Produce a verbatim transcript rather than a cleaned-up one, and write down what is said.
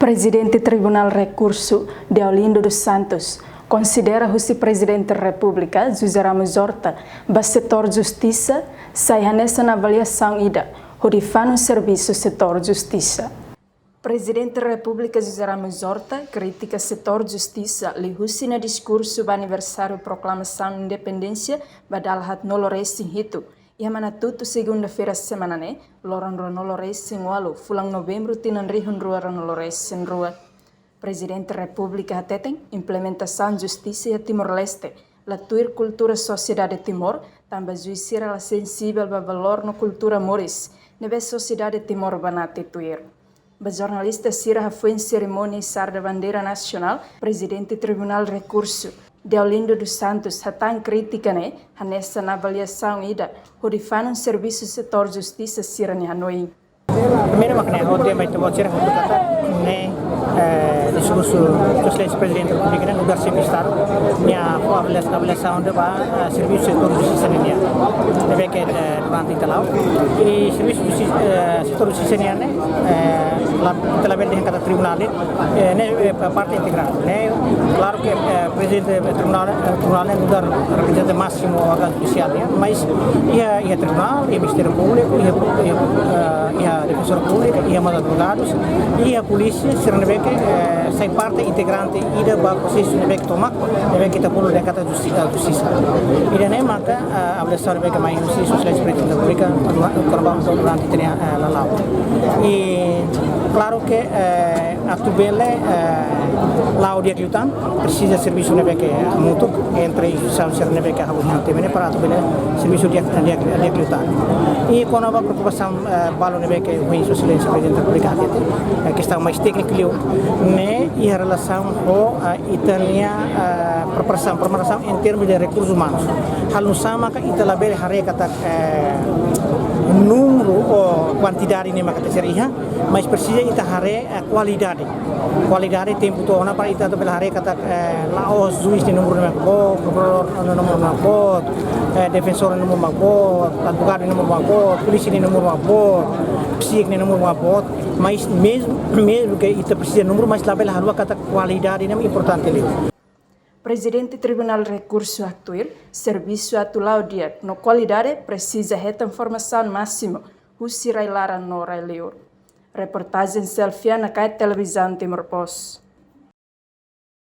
Prezidente Tribunál Rekursu, Deolindo dos Santos, konsidera husi Prezidente Repúblika, José Ramos Horta, ba setór justisa, sai hanesan avaliasaun ida hodi fanun servisu setór justisa. Prezidente Repúblika, José Ramos Horta, kritika setór justisa liuhusi nia diskursu ba aniversáriu proklamasaun independénsia ba dala haatnulu resin hitu, iha Manatuto, segunda-feira semana ne'e, loron ruanulu resin ualu, fulan Novembru, tinan rihun rua ruanulu resin rua. Prezidente Repúblika hateten, implementasaun justisa iha Timor-Leste la tuir kultura sosiedade Timor, tanba juís sira la sensivel ba valór no kultura moris ne'ebé sosiedade Timor banati tuir. Ba jornalista sira hafoin serimónia isar da bandeira nasionál, Prezidente Tribunál Rekursu, Deolindo dos Santos, hatán krítika ne'e hanesan avaliasaun ida hodi fanun servisu setór justisa sira-nia hanoin. Primeiru mak ne'e, ha'u dehan ba ita-boot sira katak ne'e, eh, diskursu Sua Exelénsia Prezidente Repúblika ne'e nu'udar xefe Estadu, nia fó avaliasaun, avaliasaun ida ba, eh, servisu setór justisa nian. Ne'ebé ke, eh, durante ita la'o. I servisu justi-, eh, setór justisa nian ne'e, eh, la, ita labele dehan katak tribunál, eh, ne'e, eh, parte integrante. Ne'e, klaru ke, eh, prezidente tribunál, eh, tribunál ne'e nu'udar reprezentante másimu órgaun judisiál nian, mas iha, iha tribunál, iha Ministériu Públiku, iha, iha, eh, iha defensór públiku, iha mós advogadus, iha polísia, sira ne'ebé ke, eh, sai parte integrante ida ba prosesu ne'ebé ke tomak, ne'ebé ke ita bolu dehan katak justi-, eh, justisa. Ida-ne'e maka, eh, avaliasaun ne'ebé ke mai husi Sua Exelénsia Prezidente Repúblika, kona-ba durante ita-nia, eh, lala'ok. I klaru ke, eh, atu bele, eh, la'o di'ak liután, presiza servisu ne'ebé ke hamutuk entre instituisaun sira ne'ebé ke hahú iha temi ne'e para atu bele servisu di'ak, di'ak, di'ak liután. I kona-ba preokupasaun, eh, balu ne'ebé ke ohin Sua Exelénsia Prezidente Repúblika hatete, eh, kestaun mais tékniku liu, ne'e iha relasaun ho, eh, ita-nia, eh, preparasaun, preparasaun em termos de recursos humanos. Halo nu'usá maka ita labele haree katak, eh, númeru ou kuantidade ne'e maka ita sira iha, mas presiza ita haree, eh, kualidade. Kualidade tempu to'o ona para ita atu bele haree katak, eh, la'ós juís nia númeru ne'e mak boot, prokuradór nia númeru mak boot, eh, defensór nia númeru mak boot, advogadu nia númeru mak boot, polísia nia númeru mak boot, psík nia númeru mak boot, mas mezmu, mezmu ke ita presiza númeru, mas labele haluha katak kualidade ne'e importante liu. Prezidente Tribunál Rekursu haktuir, servisu atu la'o di'ak no kualidade presiza hetan formasaun másimu husi rai-laran no rai-liur. Reportajen Selfiana Kait, Televizaun Timor Post.